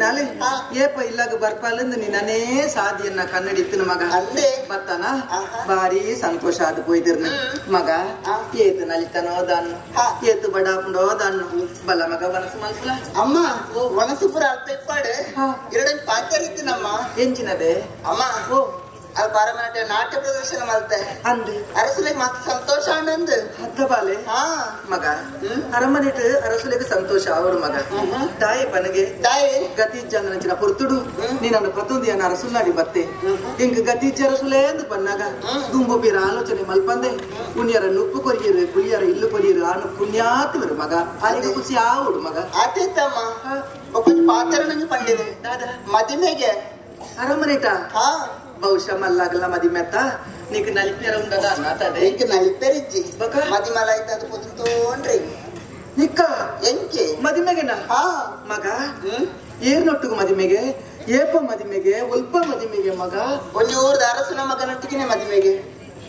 ಪೋಯಿನಾಲೆ ಏಪ ಇಲ್ಲಾಗ ಬರ್ಪಾಲಂದು ನೀನೇ ಸಾದಿಯನ್ನ ಕನ್ನಡಿತ್ತಿನ ಮಗ ಅಂದೆ ಬತ್ತಾನ ಬಾರಿ ಸಂತೋಷ ಆದ ಪೋಯ್ದಿರ್ನ ಮಗ ಏತು ನಲಿತನೋ ದಾನ್ನು ಏತು ಬಡಾಪುಂಡೋ ದಾನ್ನು ಬಲ ಮಗ ವನಸು ಮಲ್ಪಲ ಅಮ್ಮ ವನಸು ಪುರ ಅಲ್ಪ ಇಪ್ಪಾಡು ಎರಡನ್ ಪಾತರಿತ್ತಿನಮ್ಮ ಎಂಚಿನದೆ ಅಮ್ಮ ಓ ಅದು ಬಾರಮನಾಟ್ಯ ನಾಟ್ಯ ಪ್ರದರ್ಶನ ಮಲ್ತೆ ಅಂದೆ ಅರಸುಲೆಗ್ ಮಸ್ತ್ ಸಂತೋಷ ಆನಂದ್ ಅತ್ತ ಬಾಲೆ ಮಗ ಅರಮನೆಟ್ ಅರಸುಲೆಗ್ ಸಂತೋಷ ಅವಡು ಮಗ ತಾಯಿ ಪನಗೆ ತಾಯಿ ಗತಿ ಪೊರ್ತುಡು ನೀನನ್ನು ಪ್ರತೊಂದಿಯನ್ನ ಅರಸುಲ್ನಾಡಿ ಬತ್ತೆ ಇಂಕ್ ಗತಿ ಅರಸುಲೇ ಅಂದು ಪನ್ನಾಗ ದುಂಬು ಬೀರ ಆಲೋಚನೆ ಮಲ್ಪಂದೆ ಉಣ್ಯರ ನುಪ್ಪು ಕೊರಿಯರು ಕುಳಿಯರ ಇಲ್ಲು ಕೊರಿಯರು ಆನು ಪುಣ್ಯಾತವರು ಮಗ ಆರಿಗೆ ಖುಷಿ ಆವುಡು ಮಗ ಆತೇತಮ್ಮ ಒಬ್ಬ ಪಾತ್ರ ನಂಗೆ ಪಂಡಿದೆ ದಾದಾ ಮದಿಮೆಗೆ ಅರಮನೆಟ ಬಹುಶಃ ಮಲ್ಲಾಗಲ್ಲ ಮದಿಮೆತ್ತ ನೀಕ್ ನಲಿಪೇರ ಉಂಡದ ಅನ್ನತದೆ ಎಂಕ್ ನಲಿಪೇರಿಜ್ಜಿ ಮದಿಮಲ ಆಯ್ತು ಅದು ಪುತೋನ್ರಿ ನಿಕ್ಕ ಎಂಕೆ ಮದಿಮೆಗೆನ ಮಗ ಏರ್ನೊಟ್ಟುಗು ಮದಿಮೆಗೆ ಏಪ ಮದಿಮೆಗೆ ಒಲ್ಪ ಮದಿಮೆಗೆ ಮಗ ಒಂಜಿ ಊರ್ದ ಅರಸುನ ಮಗನೊಟ್ಟಿಗೆನೆ ಮದಿಮೆಗೆ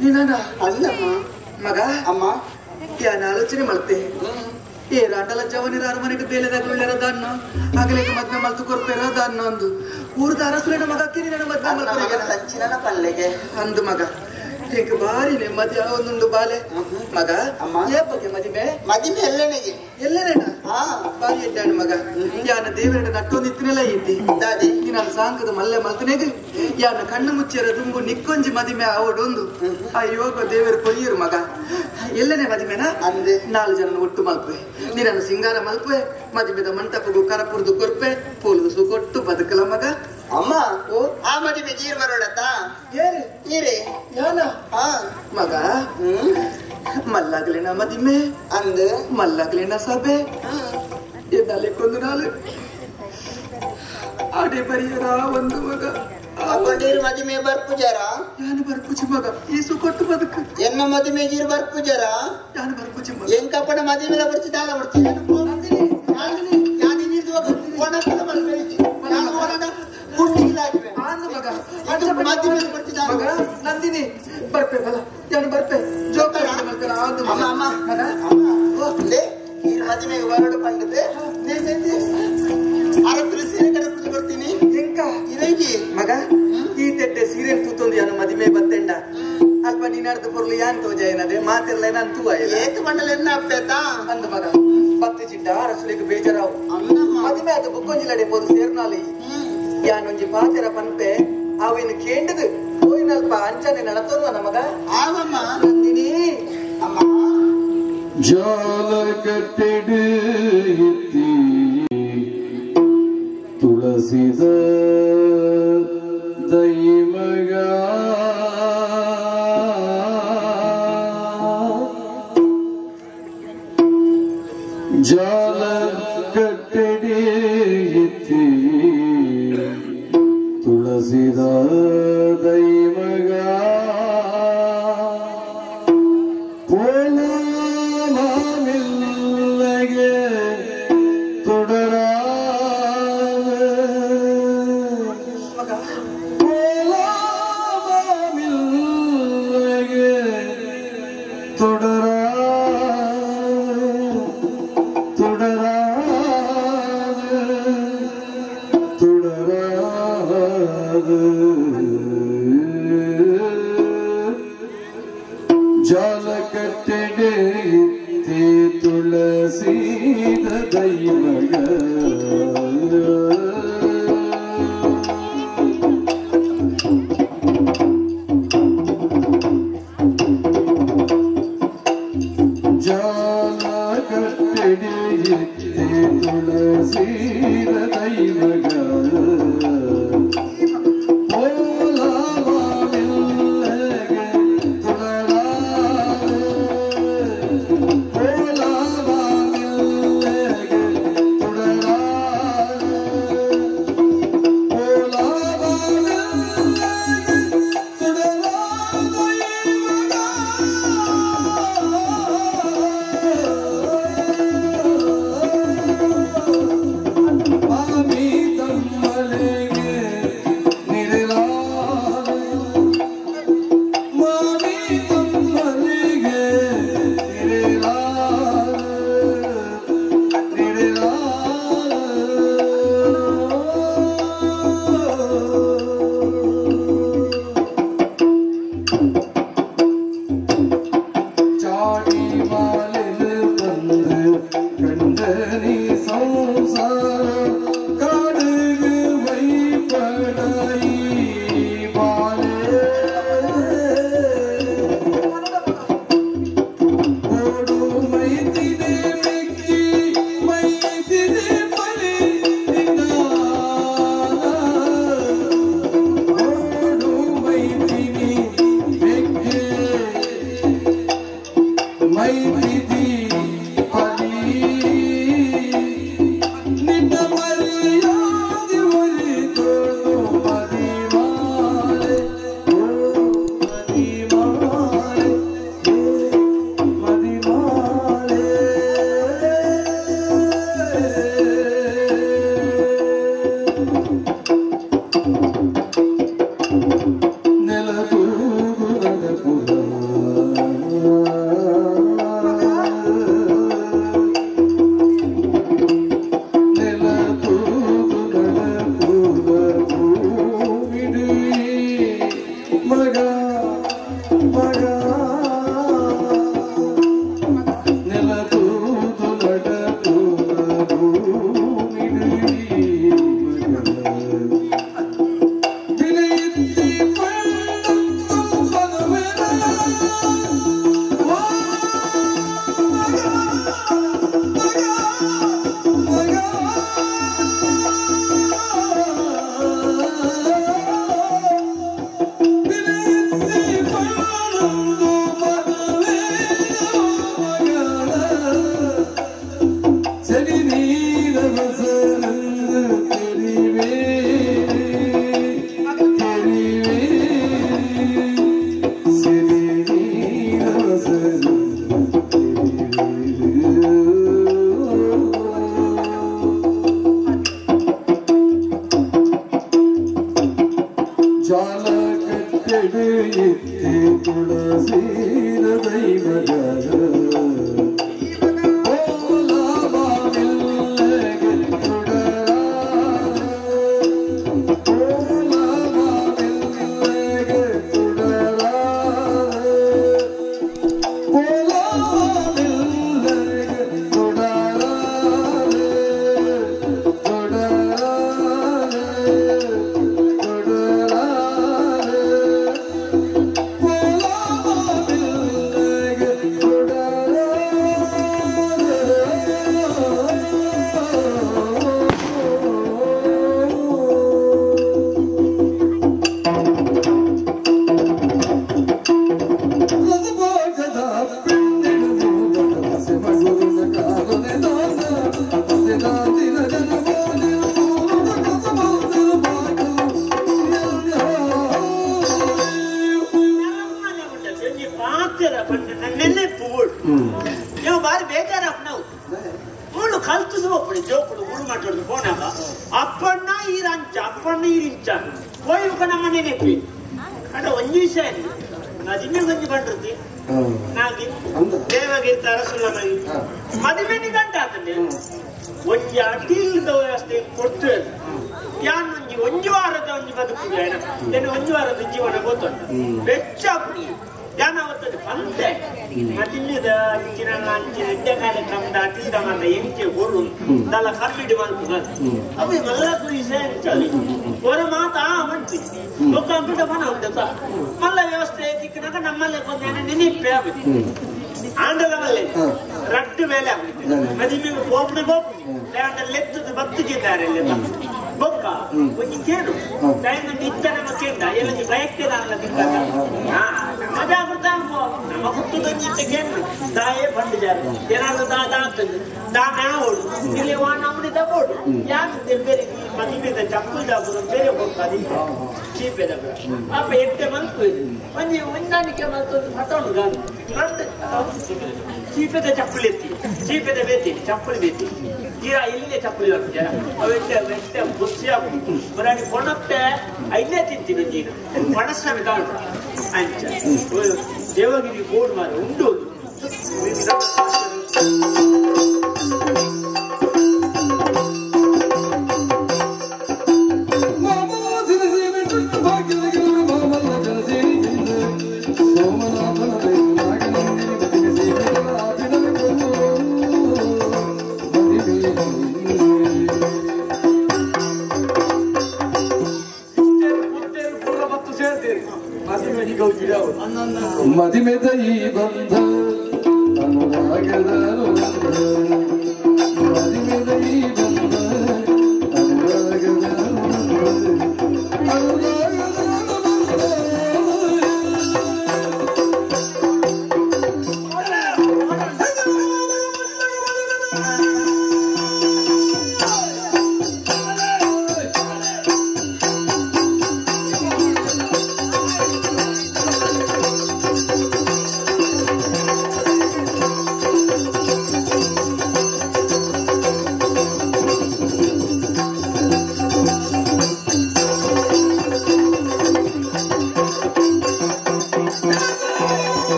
ನೀನಾನ ಅಲ್ಲಮ್ಮ ಮಗ ಅಮ್ಮ ಯಾನ ಆಲೋಚನೆ ಮಲ್ತೆ ಏ ರಾಟಲ ಜವನಿರ ಅರಮನೆಗೆ ಬೇಲೆದಾಗ ದಾನ್ನು ಆಗಲೇಕ ಮದ್ವೆ ಮಲ್ತು ಕೊರ್ಪೇರ ದಾನ್ನು ಅಂದು ಊರ್ದ ಅರಸುಲೇನ ಮಗಕ್ಕೆ ನೀನು ಮದ್ವೆ ಮಲ್ಪರೆಗೆ ಸಂಚಿನ ಪಲ್ಲೆಗೆ ಅಂದು ಮಗ ಈಗ ಬಾರಿ ನೆಮ್ಮದಿ ಒಂದೊಂದು ಬಾಲೆ ಮಗ ಅಮ್ಮ ಏಪಗೆ ಮದಿಮೆ ಮದಿಮೆ ಎಲ್ಲನೆಗೆ ಎಲ್ಲನೇನ ಬಾರಿ ಎಡ್ಡಾಣ ಮಗ ಯಾನ ದೇವರಡ ನಟ್ಟೊಂದು ಇತ್ತಿನೆಲ್ಲ ಇದ್ದಿ ದಾದಿ ನೀನು ಸಾಂಕದ ಮಲ್ಲೆ ಮಲ್ತನೆಗೆ ಯಾನ ಕಣ್ಣು ಮುಚ್ಚಿರ ದುಂಬು ನಿಕ್ಕೊಂಜಿ ಮದಿಮೆ ಆವಡೊಂದು ಆ ಯೋಗ ದೇವರು ಕೊಯ್ಯರು ಮಗ ಎಲ್ಲನೇ ಮದಿಮೆನ ಅಂದೆ ನಾಲು ಜನ ಒಟ್ಟು ಮಲ್ಪೆ ನೀನನ್ನು ಸಿಂಗಾರ ಮಲ್ಪೆ ಮದಿಮೆದ ಮಂಟಪಗು ಕರಪುರ್ದು ಕೊರ್ಪೆ ಪೋಲುದು ಸುಕೊಟ್ಟು ಬದುಕಲ ಮಗ ಅಮ್ಮ ಓ ಆ ಮದಿಮೆ ಗೀರ್ ಬರೋಡತ್ತ ಏರಿ ಈರೆ ಯಾನ ಮಗ ಮಲ್ಲಾಗ್ಲೇನ ಮದಿಮೆ ಅಂದ ಮಲ್ಲಾಗ್ಲೇನ ಸಭೆ ಎನ್ನಲೆಕ್ಕೊಂದು ನಾಲು ಆಡೆ ಬರಿಯರ ಒಂದು ಮಗ ಅಪ್ಪಂಡೀರು ಮದಿಮೆ ಬರ್ಪುಜಾರ ಯಾನು ಬರ್ಪುಜಿ ಮಗ ಈ ಸುಕೊಟ್ಟು ಬದುಕು ಎನ್ನ ಮದಿಮೆ ಗೀರ್ ಬರ್ಪುಜಾರ ಯಾನು ಬರ್ಪುಜಿ ಮಗ ಎಂಕಪ್ಪನ ಮದಿಮೆಲ ಬರ್ಚಿ ದಾಲ ಬರ್ಚಿ ಮಗ ನಂದಿನಿ ಬರ್ಪೆ ಬಲ ಯಾನು ಬರ್ಪೆ ಜೋಕಾಲಿ ಅಮ್ಮ ಅಮ್ಮ ಲೇ ಈ ಮದಿಮೆಗೆ ಬರಡು ಪಂಡದೆ ಅರತ್ರ ಸೀರೆ ಕಡೆ ಬರ್ತೀನಿ ಎಂಕ ಇರೇಗಿ ಮಗ ಈ ತೆಟ್ಟೆ ಸೀರೆ ತೂತೊಂದು ಯಾನು ಮದಿಮೆ ಬತ್ತೆಂಡ ಅಲ್ಪ ನೀನಾಡ್ದು ಪೊರ್ಲು ಯಾನ್ ತೋಜಾಯನದೆ ಮಾತಿರ್ಲ ನಾನು ತೂವ ಏತು ಮಂಡಲ ಎನ್ನ ಅಪ್ಪೇತ ಅಂದ ಮಗ ಪತ್ತೆ ಚಿಡ್ಡ ಅರಸುಲಿಗೆ ಬೇಜಾರಾವು ಅಮ್ಮಮ್ಮ ಮದಿಮೆ ಅದು ಬುಕ್ಕೊಂಜಿಲಡೆ ಪೋದು ಸೇರ್ನಾಲಿ ಯಾನೊಂಜಿ ಪಾತೆರ ಪನ್ಪೆ ಅವೇನು ಕೇಂಡದು ಹೋಯಿನಲ್ಪ ಅಂಚನೆ ನಡತೊಂದು ನಮಗ ಆವಮ್ಮ ನಂದಿನಿ ಅಮ್ಮ ಜಾಲ ಕಟ್ಟೆಡು ಇತ್ತಿ ತುಳಸಿದ ದೈಮಗ ಜಾಲ ಕಟ್ಟೆಡಿ ಇತ್ತಿ ತುಳಸಿದ ದೈಮಗ ಕೋಲಾಮಿಲ್ಲಗೆ ತೊಡರಾದ ಮಗ ಕೋಲಾಮಿಲ್ಲಗೆ ತೊಡರಾದ ತೊಡರಾದ ತೊಡರಾದ ಜಾಲ ಕಟ್ಟೆಡೆ ಇತ್ತಿ ತುಳಸಿದ ದೈವಗ ಜಾಲ ಕಟ್ಟೆಡೆ ಇತ್ತಿ ತುಳಸಿದ ದೈವಗ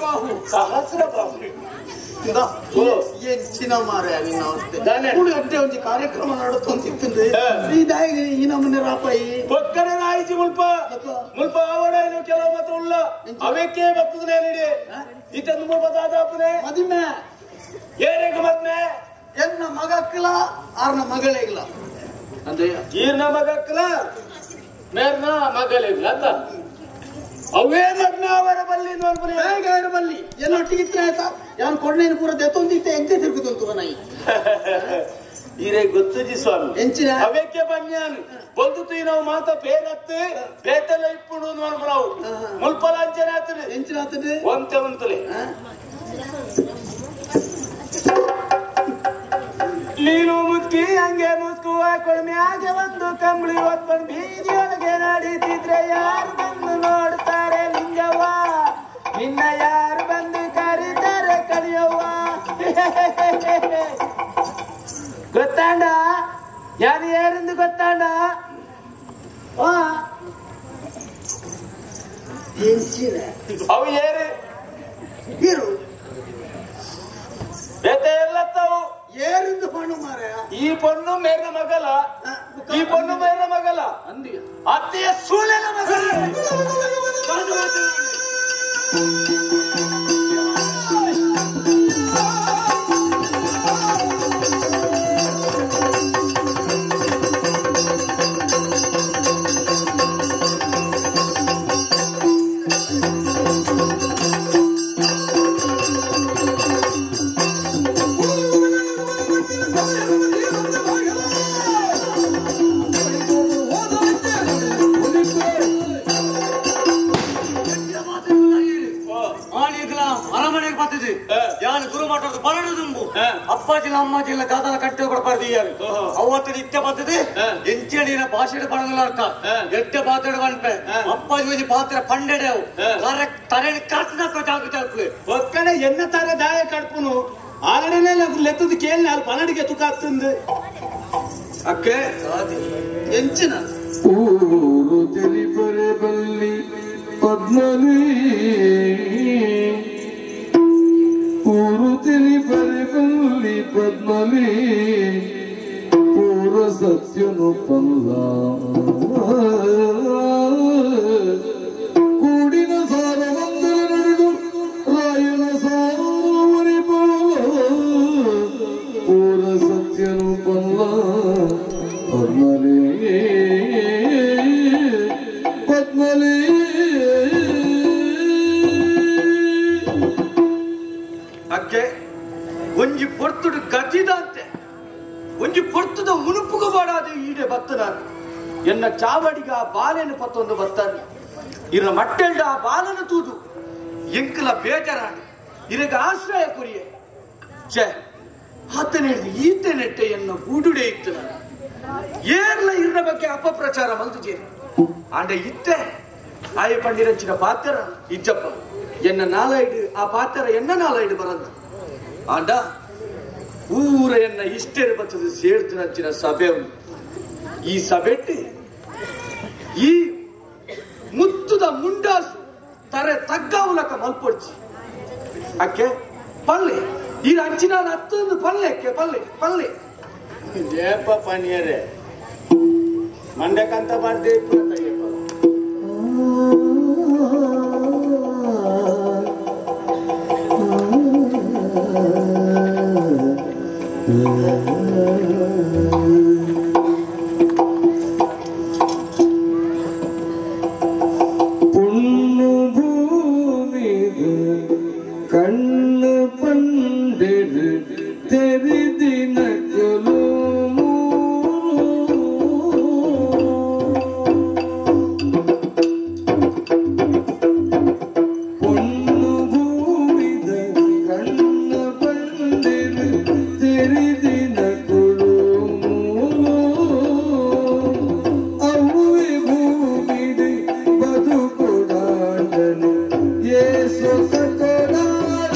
ಸಹಸ್ರಬಾಹು ಸಹಸ್ರಬಾಹು ಎಂಚಿನ ಮಾರಾಯ ನಿನ್ನ ಅವಸ್ಥೆ ಅಡ್ಡೆ ಒಂಜಿ ಕಾರ್ಯಕ್ರಮ ನಡತೊಂದಿತ್ತು ಈ ದಾಯಿಗೆ ಈ ನಮ್ಮನೆ ರಾಪಾಯಿ ಪಕ್ಕನೆ ರಾಯಿಜಿ ಮುಲ್ಪ ಮುಲ್ಪ ಆವಡ ಕೆಲವು ಮಾತ್ರ ಉಳ್ಳ ಅವಕ್ಕೆ ಬರ್ತದೆ ನೇನಿಡಿ ಇತಂದು ಮುಲ್ಪ ದಾದಾಪನೆ ಮದಿಮೆ ಏರೇಗ ಮದ್ಮೆ ಎನ್ನ ಮಗಕ್ಕಲ ಆರ್ನ ಮಗಳಿಗ್ಲ ಅಂದ್ರೆ ಈರ್ನ ಮಗಕ್ಕಲ ಮೇರ್ನ ಮಗಳಿಗ್ಲ ಅಂತ ಅವೇ ಮದ್ಮೆ ಅವರ ಬಲ್ಲಿ ಹೇಗೆ ಬಲ್ಲಿ ಎಲ್ಲೊಟ್ಟಿಗೆ ಇದ್ರೆ ಆಯ್ತಾ ಯಾನ್ ಕೊಡ್ನೇನು ಪೂರ ದೆತ್ತೊಂದಿತ್ತೆ ಎಂತೆ ತಿರುಗುತ್ತಂತು ನಾಯಿ ಈರೇ ಗೊತ್ತುಜಿ ಸ್ವಾಮಿ ಎಂಚಿನ ಅವಕ್ಕೆ ಬನ್ಯಾನು ಬೊಲ್ದು ನಾವು ಮಾತ ಪೇರತ್ತು ಬೇತೆಲ್ಲ ಇಪ್ಪುಡು ನಾವು ಮುಲ್ಪಲ ಅಂಚನೆ ಆತದೆ ಎಂಚಿನ ಆತದೆ ಒಂತೆ ಒಂತಲೆ ನೀನು ಮುದ್ಕಿ ಹಂಗೆ ಮುಸ್ಕುವ ಕೊಳ್ಮ್ಯಾಗೆ ಒಂದು ಕಂಬಳಿ ಹೊತ್ಕೊಂಡು ಬೀದಿಯೊಳಗೆ ನಡೀತಿದ್ರೆ ಯಾರು ಬಂದು ನೋಡ್ತಾರೆ ಲಿಂಗವ್ವ ನಿನ್ನ ಯಾರು ಬಂದು ಕರೀತಾರೆ ಕಲಿಯವ್ವ ಗೊತ್ತಾಂಡ ಯಾರು ಯಾರೆಂದು ಗೊತ್ತಾಂಡ ಅವು ಏರು ಇರು ಬೇತೆ ಎಲ್ಲತ್ತವು ಏರಿಂದ ಪಣ್ಣು ಮಾರಾಯ ಈ ಪೊಣ್ಣು ಮೇರ್ನ ಮಗಲ ಈ ಪೊಣ್ಣು ಮೇರ್ನ ಮಗಲ ಅತ್ತೆಯ ಸೂಳೆನ ಮಗಲ ಅಪ್ಪಾಜಿಲ್ಲ ಅಮ್ಮಾಜಿಲ್ಲ ದಾದನ ಕಟ್ಟೆ ಕೊಡಬಾರ್ದು ಯಾರು ಅವತ್ತು ನಿತ್ಯ ಬರ್ತದೆ ಎಂಚಡಿನ ಭಾಷೆ ಪಡಂಗಿಲ್ಲ ಅರ್ಥ ಎಟ್ಟೆ ಪಾತ್ರೆ ಪಂಪೆ ಅಪ್ಪಾಜಿ ಒಂಜಿ ಪಾತ್ರೆ ಪಂಡೆಡೆ ಅವು ತರೆ ಕರ್ತದ ಜಾಗ ಚಾಕು ಒಕ್ಕಡೆ ಎನ್ನ ತಾರೆ ದಾಯ ಕಡ್ಪುನು ಆಲಡೆನೆ ಲೆತ್ತದ ಕೇಳಿ ಅಲ್ಲಿ ಪನಡಿಗೆ ತುಕಾಗ್ತಂದು ಅಕ್ಕೆ ಎಂಚಿನ ಊರು ತಿಳಿಪರೆ ಬಲ್ಲಿ ಪದ್ಮಲಿ ಊರು ತಿಳಿಪರೆ ಬಲ್ಲಿ ಪದ್ಮಲಿ ಪೂರ ಸತ್ಯನು ಪಲ್ಲ ಕೂಡಿನ ಸಾರ ಮಂದಲ ನಡುಡು ರಾಯನ ಸಾರುವರಿ ಪೂರ ಸತ್ಯನು ಪಲ್ಲ ಪದ್ಮಲಿ ಪದ್ಮಲಿ ಅಕ್ಕೆ ಒಂಜಿ ಪೊರ್ತುಡು ಗತಿದಂತೆ ಒಂಜಿ ಪೊರ್ತುದ ಉನುಪುಗ ಬಾಡಾದ ಈಡೆ ಬತ್ತನ ಎನ್ನ ಚಾವಡಿಗ ಆ ಬಾಲೆನು ಪತ್ತೊಂದು ಬರ್ತಾನೆ ಇರ ಮಟ್ಟೆಲ್ಡ ಆ ಬಾಲನು ತೂದು ಎಂಕಲ ಬೇಜಾರಾಣ ಇರಗ ಆಶ್ರಯ ಕುರಿಯೆ ಛೆ ಆತನ ಹಿಡಿದು ಈತೆ ನೆಟ್ಟೆ ಎನ್ನ ಗೂಡುಡೆ ಇತ್ತು ನಾನು ಏರ್ಲ ಇರನ ಬಗ್ಗೆ ಅಪಪ್ರಚಾರ ಮಲ್ತು ಜೇರಿ ಆಂಡ ಇತ್ತೆ ಆಯ ಪಂಡಿರಂಚಿನ ಪಾತ್ರ ಇಜ್ಜಪ್ಪ ಎನ್ನ ನಾಲೈಡು ಆ ಪಾತ್ರ ಎನ್ನ ನಾಲೈಡು ಬರಂದು ಆಂಡ ಊರ ಎನ್ನ ಇಷ್ಟೇರು ಬತ್ತದ ಸೇರ್ತು ನಂಚಿನ ಸಭೆ ಉಂಟು ಈ ಸಭೆಟ್ಟು ಈ ಮುತ್ತುದ ಮುಂಡಾಸು ತರೆ ತಗ್ಗಾವುಲಕ ಮಲ್ಪೊಡ್ಚಿ ಅಕ್ಕೆ ಪಲ್ಲೆ ಈ ಅಂಚಿನ ಹತ್ತೊಂದು ಪಲ್ಲೆ ಅಕ್ಕೆ ಪಲ್ಲೆ ಪಲ್ಲೆ ಏಪ ಪನಿಯರೆ ಮಂಡಕಂತ ಮಾಡ್ದೆ ತಯ್ಯಪ್ಪ ಪುಣ್ಣು ಭೂಮಿದು ಕಣ್ಣು ಪಂಡಿರು ತೆರಿದಿನಕಲು ಪೊಣ್ಣು ಭೂಮಿದ ಕಣ್ಣು ಪಂಡಿರು ತೆರಿದಿನಕಲು ಅವುವೆ ಭೂಮಿಡಿ ಬದುಕುಡಾಂಡನು ಯೇಸು ಸಕಲಾಡ.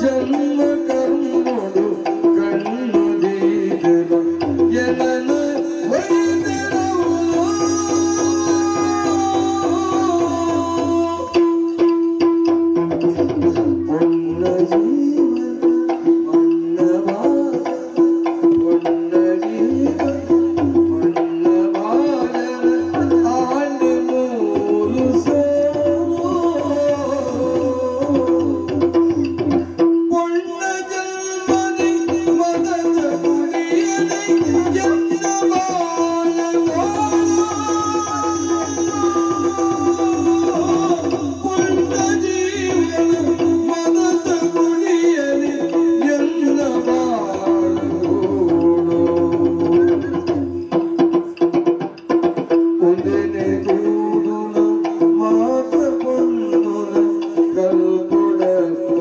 ಜನ್ಮ ಕರ್ಮಡು ಕಣ್ಣು ದೀದೆನು ಎನನ ವೈದ್ಯರವು ಪೊನ್ನ ಜೀವನ ಮನ್ನ ಪೊನ್ನ ಜೀವನ ಪೊನ್ನ ಬಾಲನ ಆಂಡ್ ಮೂರು ಸೋ ಪೊನ್ನ ಜನ್ಮದಿ ಮದದ ಕುಡಿಯದೆ ಎನ್ನ ಪೊನ್ನ ಜೀವನ ಮದದ ಕುಡಿಯದೆ ಎನ್ನ ಬಾಳೋಡು ಒಂದನೆ ದೂಡುನ ಮಾತ ಪೊನ್ನುನ ಕಲ್ಪುಡಪ್ಪ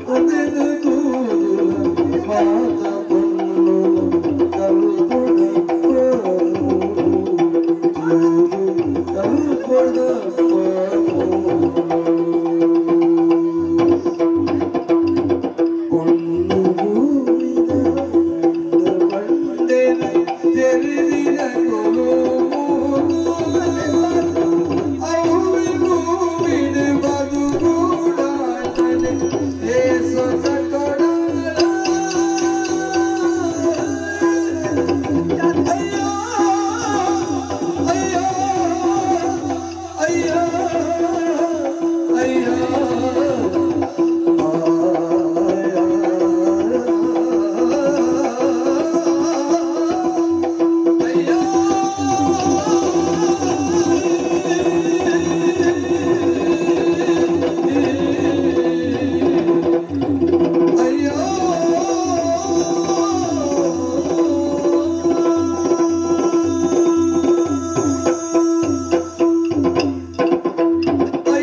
ಒಂದನೆ ದೂಡುನ ಮಾತ ಪೊನ್ನುನ ಕಲ್ಪುಡಪ್ಪ ಕಲ್ಪುಡಪ್ಪ பொண்ணு பூமித பண்டேனை தெரிதின அவுவி பூமிடு பதுகூடானே ஏசோ ஐயா ஐயா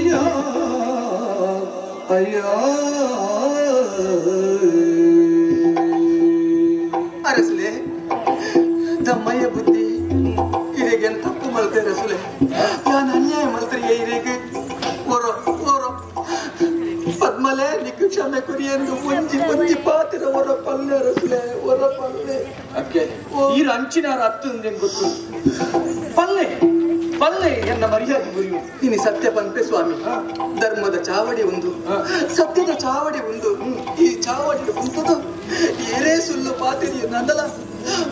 ஐயா ஐயா ಅರಸುಲೆ ದಮ್ಮಯ್ಯ ಬುದ್ಧಿ ಇರೇಗೇನು ತಪ್ಪು ಮಲ್ತೆ ರಸುಲೆ ನಾನು ಅನ್ಯಾಯ ಮಲ್ತ್ರಿಯೇ ಇರೇಗೆ ಓರೋ ಓರೋ ಪದ್ಮಲೆ ನಿಕ್ಕು ಕ್ಷಮೆ ಕುರಿಯೆಂದು ಒಂಜಿ ಒಂಜಿ ಪಾತಿರ ಒರ ಪಲ್ಲೆ ರಸುಲೆ ಒರ ಪಲ್ಲೆ ಅಕ್ಕೆ ಈ ಅಂಚಿನಾರ ಅತ್ತು ಗೊತ್ತು ಪಲ್ಲೆ ಪಲ್ಲೆ ಎನ್ನ ಮರ್ಯಾದೆ ಗುರಿಯು ಇನಿ ಸತ್ಯ ಪಂಪೆ ಸ್ವಾಮಿ ಧರ್ಮದ ಚಾವಡಿ ಒಂದು ಸತ್ಯದ ಚಾವಡಿ ಒಂದು ಈ ಚಾವಡಿ ಉಂಟುದು ಏರೇ ಸುಲ್ಲು ಪಾತಿರಿಯ ನಂದಲ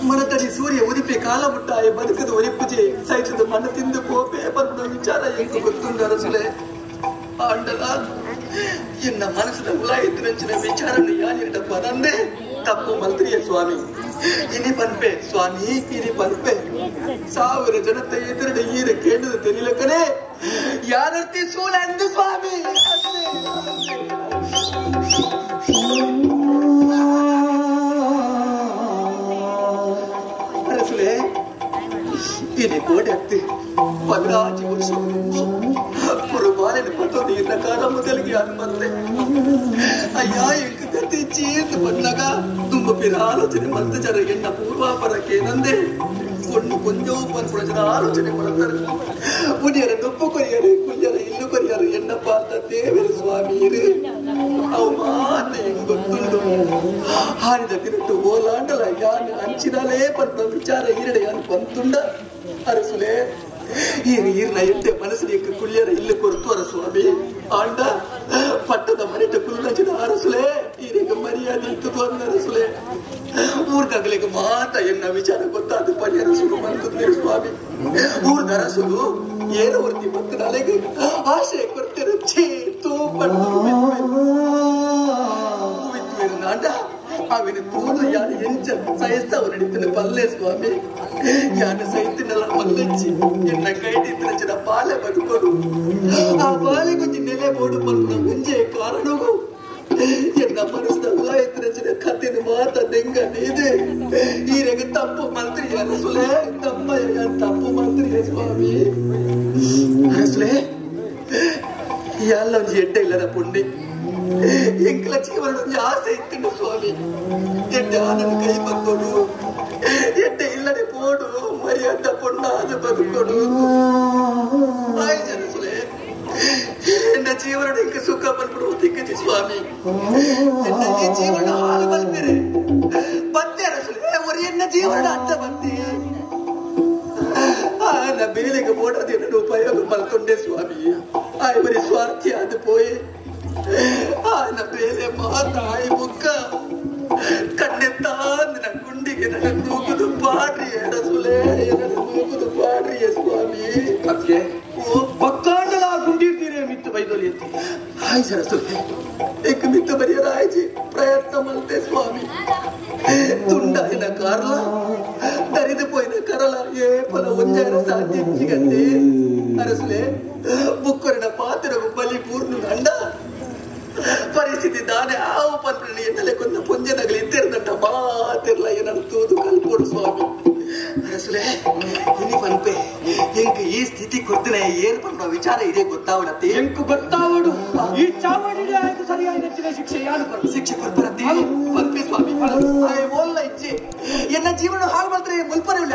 ಮನತಡಿ ಸೂರ್ಯ ಉದಿಪಿ ಕಾಲ ಮುಟ್ಟಾಯ ಬದುಕದು ಒಲಿಪುಜೆ ಸೈತದ ಮನ ತಿಂದು ಕೋಪೆ ಬಂದ ವಿಚಾರ ಎಂಕು ಗೊತ್ತುಂಡು ಅರಸುಲೆ ಆಂಡಲ ಎನ್ನ ಮನಸ್ಸಿನ ಉಲಾಯಿತು ವಿಚಾರನು ಯಾನಿರಡ ಪದಂದೆ ತಪ್ಪು ಮಲ್ತ್ರಿಯ ಸ್ವಾಮಿ ಇನಿ ಪನ್ಪೆ ಸ್ವಾಮಿ ಇನಿ ಪನ್ಪೆ ಸಾವಿರ ಜನತೆ ಎದುರುಡೆ ಈರ ಕೇಂದ್ರದ ತಿಳಿಲಕನೆ ಯಾರರ್ತಿ ಸೂಲ ಅಂದು ಸ್ವಾಮಿ ಅರಸುಲೆ ಇನಿ ಕೋಡೆ ಅತ್ತಿ 14 ವರ್ಷ ಕುರುಬಾಲಿನ ಪತ್ತೊಂದು ಇನ್ನ ಕಾಲ ಮೊದಲಿಗೆ ಅನ್ಮತ್ತೆ ಅಯ್ಯ ಎಂಕು ಗತಿ ಚೀರ್ದು ಬಂದಾಗ ತುಂಬ ಪಿರ ಆಲೋಚನೆ ಮಲ್ತ ಜರ ಎನ್ನ ಪೂರ್ವಾಪರಕ್ಕೇನಂದೆ பொண்ணு கொஞ்சம் பண்புடச்சுனா ஆலோசனை மறந்தாரு உன்னியரை நொப்பு கொரியாரு குஞ்சர இல்லு கொரியாரு என்ன பார்த்த தேவர் சுவாமி இரு அவமான ಗೊತ್ತುಂಡು ಹಾರಿದ ತಿರುಟು ಓಲಾಂಡಲ ಯಾನ್ ಅಂಚಿನಾಲೇ ಪನ್ಪುನ ವಿಚಾರ ಈರಡೆ ಯಾನ್ ಪಂತುಂಡ ಅರಸುಲೆ ಈರು ಈರ್ನ ಎಟ್ಟೆ ಮನಸ್ಸಿನ ಕುಳ್ಯರ ಇಲ್ಲಿ ಕೊರ್ತು ಅರ ಸ್ವಾಮಿ ಆಂಡ ಪಟ್ಟದ ಮನೆಟ ಕುಲ್ಲಂಚಿದ ಅರಸುಲೆ ಈರಿಗೆ ಮರ್ಯಾದೆ ಇತ್ತು ಅಂದ ಅರಸುಲೆ ಊರ್ದಾಗಲಿಗೆ ಮಾತ ಎನ್ನ ವಿಚಾರ ಗೊತ್ತಾದ ಪರ್ಯರಸುಲು ಮಂತುಂದಿರು ಸ್ವಾಮಿ ಊರ್ದ ಅರಸುಲು ಏನ ವರ್ತಿ ಮತ್ತು ನಾಳೆಗೆ ಆಶೆ ಕೊರ್ತಿರು ಛೀ ತೂ ಪಟ್ಟು ನಾಂಡ ಅವಿನ ತೂದು ಯಾರು ಎಂಚ ಸಹಿಸ್ತವ ನಡೀತಿನ ಪಲ್ಲೆ ಸ್ವಾಮಿ ಯಾನು ಸಹಿತಿನಲ್ಲ ಮಲ್ಲಚ್ಚಿ ಎನ್ನ ಕೈಟಿ ತಿರಚಿನ ಪಾಲೆ ಬದುಕೊಡು ಆ ಪಾಲೆ ಕೊಂಚ ನೆಲೆ ಬೋಡು ಪನ್ನ ಮುಂಜೆ ಕಾರಣವು ಎನ್ನ ಮನಸ್ಸಿನ ಉಲಾಯಿತಿನ ಕತ್ತಿನ ಮಾತ ದೆಂಗ ನೀದೆ ಈರೆಗೆ ತಪ್ಪು ಮಂತ್ರಿ ಅರಸುಲೆ ತಮ್ಮ ತಪ್ಪು ಮಂತ್ರಿ ಸ್ವಾಮಿ ಅರಸುಲೆ ಎಲ್ಲ ಒಂಜಿ ಎಡ್ಡೆ ಇಲ್ಲದ ಪುಂಡಿ ಎಂಕಲ ಜೀವನ ಆಸೆ ಇತ್ತು ಸ್ವಾಮಿ ಎಡ್ಡೆ ಆನಂದ ಕೈ ಬಂದೋಡು ಎಡ್ಡೆ ಇಲ್ಲದೆ ಪೋಡು ಮರ್ಯಾದ ಪೊಣ್ಣಾದ ಬದುಕೊಡು. ಜೀವನ ಇಂಕ ಸುಖ ಪನ್ಪುಡು ತಿಕ್ಕಜಿ ಸ್ವಾಮಿ. ಎನ್ನ ಈ ಜೀವನ ಹಾಳು ಮಲ್ಪೆರೆ ಬತ್ತೆ ಅರಸುಲೆ ಒರಿ ಎನ್ನ ಜೀವನ ಅರ್ಥ ಬತ್ತೆ. ಆನ ಬೇಲೆಗೆ ಬೋಡದೆ ಉಪಯೋಗ ಮಲ್ಕೊಂಡೆ ಸ್ವಾಮಿ. ಆಯ್ ಬರಿ ಸ್ವಾರ್ಥಿ ಆದ ಪೋಯೆ. ಆನ ಬೇಲೆ ಮಾತಾಯಿ ಮುಕ್ಕ ಕಣ್ಣೆತ್ತಾಂದಿನ ಗುಂಡಿಗೆ ನನ್ನ ತೂಕುದು ಪಾಡ್ರಿ ಅರಸುಲೆ, ನನ್ನ ತೂಕುದು ಪಾಡ್ರಿಯ ಸ್ವಾಮಿ. ಅದಕ್ಕೆ ಬಕ್ಕಾಂಡಲ ಗುಂಡಿರ್ತೀರಿ ಮಿತ್ತು ಬೈದೊಲಿ ಅಂತ. ಹಾಯ್ ಸರಸುಲೆ, ಏಕ ಮಿತ್ತು ಬರಿಯರಾಯ್ಜಿ ಪ್ರಯತ್ನ ಮಲ್ತೆ ಸ್ವಾಮಿ. ತುಂಡಾಯಿನ ಕಾರ್ಲ ದರಿದು ಪೋಯಿನ ಕರಲ ಏ ಫಲ ಒಂಜಾರ ಸಾಧ್ಯ ಗಂದೆ ಅರಸುಲೆ. ಬುಕ್ಕರಿನ ಪಾತ್ರವು ಬಲಿ ಪೂರ್ಣ ಅಂಡ ಪರಿಸ್ಥಿತಿ ದಾನೆ ಆವು ಪನ್ಪಿ ಎನ್ನಲೆ ಕೊಂದ ಪೊಂಜನಗಲಿ ಇತ್ತಿರ್ದಂಟ ಮಾತಿರ್ಲ ಏನನ್ನು ತೂದು ಕಲ್ಪೋಡು ಸ್ವಾಮಿ. ಅರಸುಲೆ ಇನಿ ಪನ್ಪೆ ಎಂಕ್ ಈ ಸ್ಥಿತಿ ಕೊರ್ತನೆ ಏರ್ ಪನ್ಪ ವಿಚಾರ ಇದೆ ಗೊತ್ತಾವಡತ್ತೆ. ಎಂಕು ಗೊತ್ತಾವಡು ಈ ಚಾವಡಿಗೆ ಆಯ್ತು ಸರಿಯಾಗಿ ನೆಚ್ಚಿನ ಶಿಕ್ಷೆ ಯಾರು ಕೊರ ಶಿಕ್ಷೆ ಕೊರ್ಪರತ್ತೆ ಪನ್ಪೆ ಸ್ವಾಮಿ. ಆಯ್ ಓಲ್ಲ ಇಜ್ಜೆ ಎನ್ನ ಜೀವನ ಹಾಳು ಮಾಡ್ತಾರೆ ಮುಲ್ಪರೆ ಉಳ್ಳ.